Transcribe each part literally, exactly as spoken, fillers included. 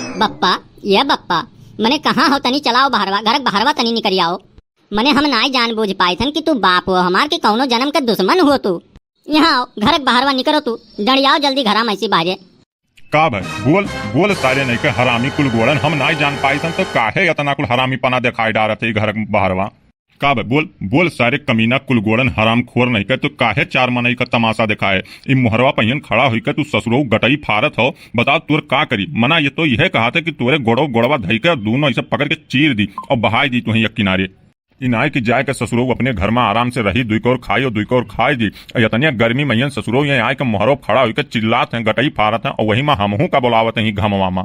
बप्पा, ये बप्पा, मने कहाँ हो, तनी चलाओ बहरवा, घर के बहरवा तनी निकरि आओ। मने हम नाई जान बूझ पाइत हन कि तू बाप हो हमार कि कौनो जन्म के दुश्मन हो तू। यहाँ आओ, घर के बहरवा निकरो तू, डंडियाओ जल्दी घरा में ऐसी बाजे। का भाई, बोल, बोल सारे नहीं के हरामी कुलगोड़न, हम नाई जान पाइत हन तो काहे इतना कुल हरामीपना दिखाई डारत है घर के बहरवा? का बे, बोल, बोल सारे कमीना कुलगोड़न हरामखोर नहीं के, तो काहे चार मनई का तमाशा दिखाए? ई मोहरवा पहियन खड़ा होई के तू ससुरो गटई फारत हो, बताओ तोर का करी? मना ये तो यह कहा था कि तोरे गोड़ो गोड़वा धई के दोनों ऐसे पकड़ के चीर दी और बहाई दी तुहें एक किनारे। ई नाय कि जाए के ससुरो अपने घर में आराम से रही, दुई कौर खाई और दुई कौर खाई दी। और इतने गर्मी में यन ससुरो ये आए के मोहरो खड़ा होई के चिल्लात हैं, गटई फारत हैं और वही में हमहू का बुलावत हैं घमवा में।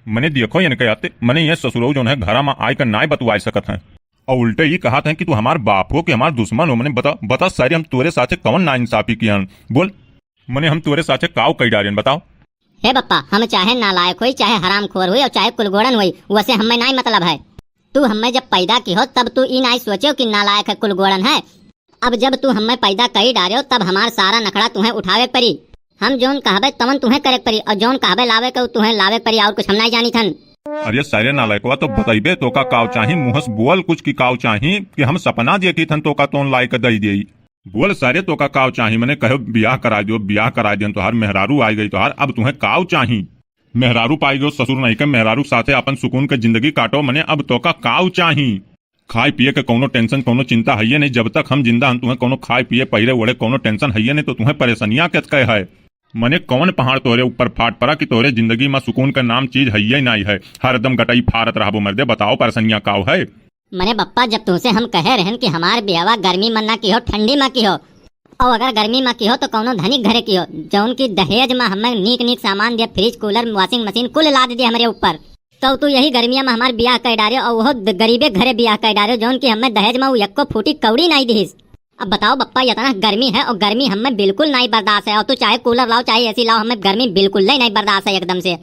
मने देखो इनके आते, मने ये ससुरो जो है घरा में आए के नाय बतुआए सकत हैं। और उल्टे ई कहत हैं कि तू हमार बाप हो कि हमार दुश्मन हो। मने बता, बता सारे हम तोरे साथे कवन नाइंसाफी कियन? बोल, मने हम तोरे साथे काव कई डारेन, बताओ। हे बप्पा, हम चाहे नालायक होई, चाहे हरामखोर होई और चाहे कुलगोड़न होई, वसे हमें नाई मतलब है। तू हमें जब पैदा की हो, तब तू ई नाई सोचो कि नालायक है, कुलगोड़न है। अब जब तू हमें पैदा कई डारे हो, तब हमार सारा नखड़ा तुहें उठावे के परी। हम जौन कहबे तवन तुहें करे के परी और जौन कहबे लावे के, उ तुहें लावे के परी, और कुछ हम नाई जानी थन। अरे सारे नालायकवा, तो बतइबे तो का काव चाही, मुँह से बोल कुछ की काव चाही कि हम सपना देखी थन तो का तोन लाई के दई देई। बोल सारे तो का काव चाही, मने कहो बियाह करा दियो, बियाह करा दियन तोहार मेहरारू आई गई तोहार, अब तुहें काव चाही? मेहरारू पाई गयो ससुर नहीं के, मेहरारू साथे अपन सुकून के जिंदगी काटो, मने अब तो का काव चाही? खाए पिए के कौनो tension, कौनो चिंता हइये नहीं। जब तक हम जिंदा हन, तुहें कौनो खाए पिए, पहिरे ओढ़े कौनो tension हइये नहीं, तो तुहें परेशानियां के कहे है? मने कौन पहाड़ तोहरे ऊपर फाट पड़ा कि तोहरे जिंदगी में सुकून का नाम चीज हइये नहीं है? हरदम गटई फारत रहबो मर्दे, बताओ परेशानियां काव है? मने बप्पा, जब तुमसे हम कहे रहन कि हमार बियावा गर्मी में ना किहो, ठंडी में किहो, और अगर गर्मी में किहो तो कौनो धनिक घरे किहो, जौन की दहेज में हमें नीक नीक सामान दिया, fridge, cooler, washing machine कुल लाद दिया हमरे ऊपर। तो तू यही गर्मिया में हमार बियाह कर डारे और वो द-, गरीबे घरे बियाह कर डारे, जौन की हमें दहेज में वो यक्को फूटी कौड़ी नाई दिहिस। अब बताओ बप्पा, इतना गर्मी है और गर्मी हमें बिल्कुल नाई बर्दाश्त है, और तू चाहे cooler लाओ चाहे AC लाओ, हमें गर्मी बिल्कुल ही नाई बर्दाश्त है एकदम से।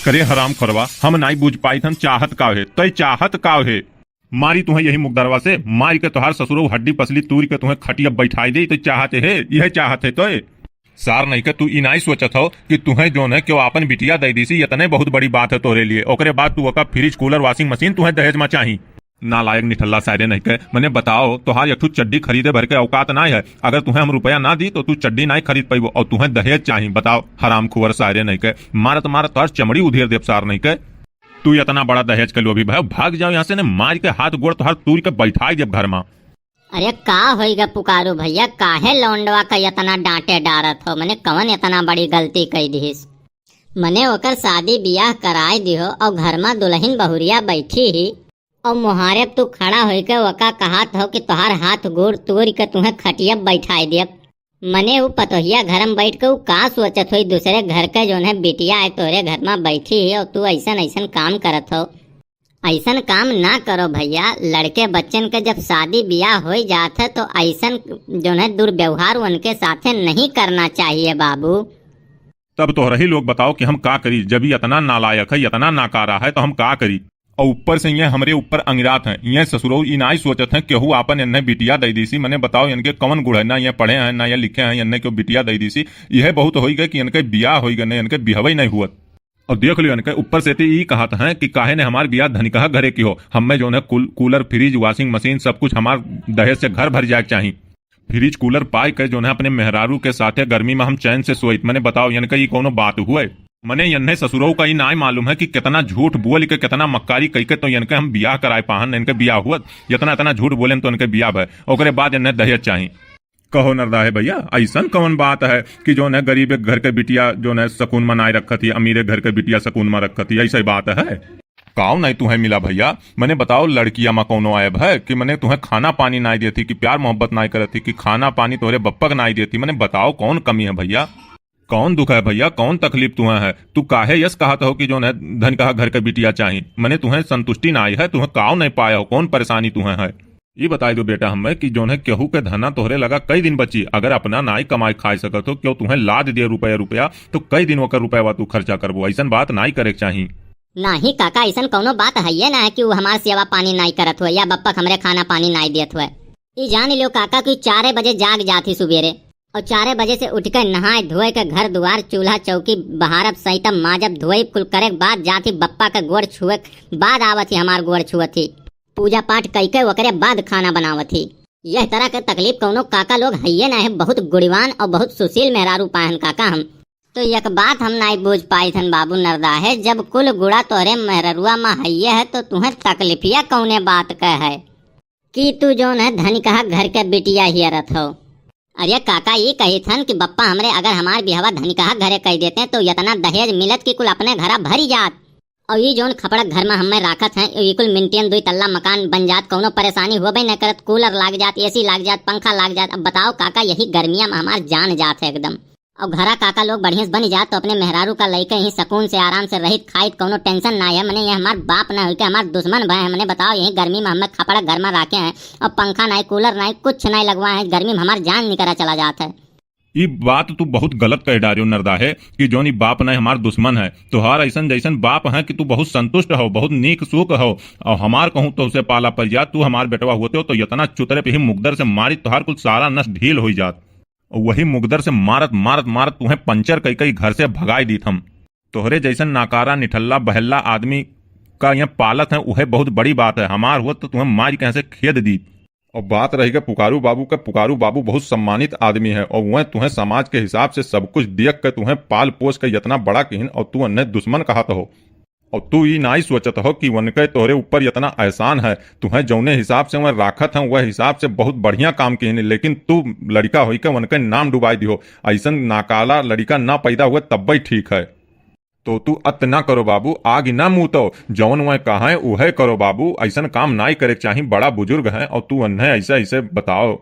करे हराम खोरवा, हम नाई बूझ पाई थन चाहत काव है, तय चाहत काव है? मारी तुहें यही मुकदरवा से, मारी के तोहार ससुरो हड्डी पसली तूर के तुहें खटिया बैठाई दे, तो चाहत है, यह चाहत है तोय? सार नहीं के तू ई नाई सोचत हो कि तुहें जौन है क्यों आपन बिटिया दे दीसी, इतने बहुत बड़ी बात है तोरे लिए। ओकरे बाद तू ओका fridge, cooler, washing machine तुहें दहेज में चाही। नालायक निठल्ला सारे नहीं के, मने बताओ, तोहार एक ठो चड्डी खरीदे भर के औकात नाई है। अगर तुहें हम रुपया ना दी तो तू चड्डी नाई खरीद पाइबो और तुहें दहेज चाही। बताओ, हराम खुअर सारे नहीं के, मारत मारत तोहार चमड़ी उधेर देब सार नहीं के। तू इतना बड़ा दहेज के लोभी भयो, भाग जाओ यहाँ से, ने मार के हाथ गोड़ तोहार तूर के बैठाई देब घर में। अरे का होइगा पुकारू भैया, काहे लौंडवा का इतना डांटे डारत हो? मने कवन इतना बड़ी गलती कई दिहिस? मने ओकर शादी बियाह कराए दिहो और घर में दुल्हन बहुरिया बैठी ही और मोहारे तू खड़ा होइके ओका कहत हो कि तोहार हाथ गोड़ तोड़ के तुहें खटिया बैठाए दियब। मने उ पतोहिया घर में बैठ के उ का सोचत होई, दूसरे घर के जौन है बिटिया है तोरे घर में बैठी ही और तू ऐसन ऐसन काम करत हो। ऐसन काम ना करो भैया, लड़के बच्चन के जब शादी बियाह हो जात है तो ऐसन जौन है दुर्व्यवहार उनके साथे नहीं करना चाहिए बाबू। तब तोहरही लोग बताओ कि हम का करी, जब ई इतना नालायक है, इतना नाकारा है, तो हम का करी? और ऊपर से ये हमरे ऊपर अंगिरात हैं। ये ससुरो ई नाई सोचत हैं केहू आपन इन्हें बिटिया दे दीसी। मने बताओ इनके कौन गुण है, ना ये पढ़े हैं, ना ये लिखे हैं, इन्हें क्यों बिटिया दे दीसी? यह बहुत होई गए कि इनके बियाह होई गए, नहीं इनके बिहवे नहीं हुआ। और देख लियो इनके ऊपर से तो ई कहत हैं कि काहे ने हमार बियाह धनिकहा घरे किहो, हमें जौन है कूल-, cooler, fridge, washing machine सब कुछ हमार दहेज से घर भर जाए के चाही। Fridge cooler पाए के जौन है अपने मेहरारू के साथे गर्मी में हम चैन से सोइत। मने बताओ इनका ई कौनो बात हुए? मने इन्हें ससुरऊ का ई नाय मालूम है कि कितना झूठ बोल के कितना मक्कारी कई के तो इनके हम बियाह कराए पाहन, इनके बियाह हुआ, इतना इतना झूठ बोले तो इनके बियाह भय, ओकरे बाद इन्हें दहेज चाही। कहो नरदाहे भैया, ऐसन कौन बात है कि जौन है गरीब घर के बिटिया जौन है सकून में नाय रखत ही, अमीरे घर के बिटिया सकून में रखत ही, ऐसा बात है? काव नहीं तुहें मिला भैया? मने बताओ लड़किया में कौनो ऐब है कि मने तुहें खाना पानी नाय देती, कि प्यार मोहब्बत नाय करती, कि खाना पानी तोहरे बप्पा के नाय देती? मने बताओ कौन कमी है भैया? कौन दुख है भैया? कौन तकलीफ तुहें है? तू काहे यस कहत हो कि जौन है धनिकहा घर के बिटिया चाही? मने तुहें संतुष्टि नाय है, तुहें काव नहीं पाया हो, कौन परेशानी तुहें है? ई बताई दो बेटा हमें कि जौन है केहू के धना तोहरे लगा कई दिन बची, अगर अपना नाई कमाई खाए सकत हो, क्यों तुहें लाद दिए रुपया रुपया, तो कई दिन ओकर रुपया तू खर्चा करबो? ऐसन बात नाई करे के चाही। नाही काका, ऐसन कौनो बात हइये ना है कि उ हमार सेवा पानी नाई करत हो या बप्पक हमरे खाना पानी नाई देत हुए। ई जान लियो काका कि चारे बजे जाग जात ही सुबेरे, और चारे बजे से उठ के नहाए धोए के घर दुआर, चूल्हा चौकी बहारब, सैतब, माजब, धोइब, कुल करे के बाद जात ही बप्पा के गोड़ छुए के बाद आवत ही हमार गोड़ छुअत ही। पूजा पाठ कई के ओकरे बाद खाना बनावत ही। यह तरह के तकलीफ कौनो काका लोग हइये ना है, बहुत गुणवान और बहुत सुशील मेहरारू पाए हन काका हम। तो एक बात हम नाई बूझ पाइत हन बाबू नरदाहे, जब कुल गुड़ा तोहरे मेहररुआ में हइये है तो तुहें तकलीफिया कौने बात के है कि तू जौन है धनिकहा घर के बिटिया हियरत हो? अरे काका, ई कहित हन कि बप्पा हमरे अगर हमार बिहवा धनिकहा घरे कई देते तो इतना दहेज मिलत कि कुल अपने घरा भरी जात। और ई जौन खपड़क घर में हमें राखत हैं, ई कुल मिनटियन दुई तल्ला मकान बन जात, कौनो परेशानी होबे न करत, कूलर लाग जात, एसी लाग जात, पंखा लाग जात। अब बताओ काका, यही गर्मिया में हमार जान जात है एकदम। और घरा काका लोग बढ़िया से बनी जात तो अपने मेहरारू का लइके ही सुकून से आराम से रहित खाइत, कौनो टेंशन ना है। मने ये हमार बाप ना होइके हमार दुश्मन भय है। मने बताओ, यही गर्मी में हमें खपड़क घर में राखे हैं और पंखा नाई, कूलर नाई, कुछ नाई लगवा है, गर्मी में हमार जान निकरा चला जात है। ई बात तू बहुत गलत कह डारियो नरदाहे कि जौन ई बाप नाई हमार दुश्मन है। तोहार ऐसन जैसन बाप है कि तू बहुत संतुष्ट हो, बहुत नीक सूक हो। और हमार कहूँ तो उसे पाला पर जात, तू हमार बेटवा होते हो तो इतना चुतरे पे ही मुगदर से मारी, तोहार कुल सारा नस ढील होई जात। और वही मुगदर से मारत, मारत, मारत तुहें पंचर कई कई घर से भगाई दीत हम। तोहरे जैसन नाकारा, निठल्ला, बहल्ला आदमी का ये पालत है, उहे बहुत बड़ी बात है। हमार होत तो तुहें मारी कहीं से खेद दीत। और बात रही गई पुकारू बाबू का, पुकारू बाबू बहुत सम्मानित आदमी है और वह तुहें समाज के हिसाब से सब कुछ दियक के तुहें पाल पोस के इतना बड़ा किहिन और तू उन्हें दुश्मन कहत हो। और तू ई नाई सोचत हो कि उनके तोहरे ऊपर इतना एहसान है। तुहें जौने हिसाब से वह राखत हैं, वह हिसाब से बहुत बढ़िया काम किहिन, लेकिन तू लड़का होई के उनके नाम डुबाई दियो। ऐसन नाकाला लड़का ना पैदा हुए तब भी ठीक है। तो तू अत ना करो बाबू, आग ना मूतो, जौन वह कहें उहे करो बाबू, ऐसन काम नाई करे के चाही, बड़ा बुजुर्ग हैं और तू उन्हें ऐसे ऐसे बताओ।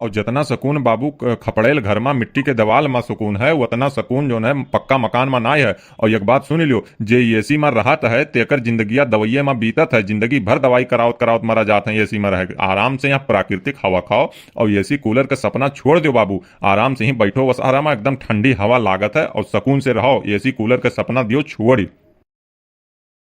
और जितना सुकून बाबू क-, खपड़ेल घर मा, मिट्टी के दीवाल मा सुकून है, उतना सुकून जौन है पक्का मकान मा नाई है। और एक बात सुन लियो, जे एसी मा रहत है, तेकर जिंदगिया दवाइये मा बीतत है, जिंदगी भर दवाई करावत करावत मरा जात है एसी मा रह के। आराम से यहाँ प्राकृतिक हवा खाओ और एसी कूलर का सपना छोड़ दियो बाबू, आराम से ही बैठो बस आराम, एकदम ठंडी हवा लागत है और सुकून से रहो, एसी कूलर का सपना दियो छोड़ी।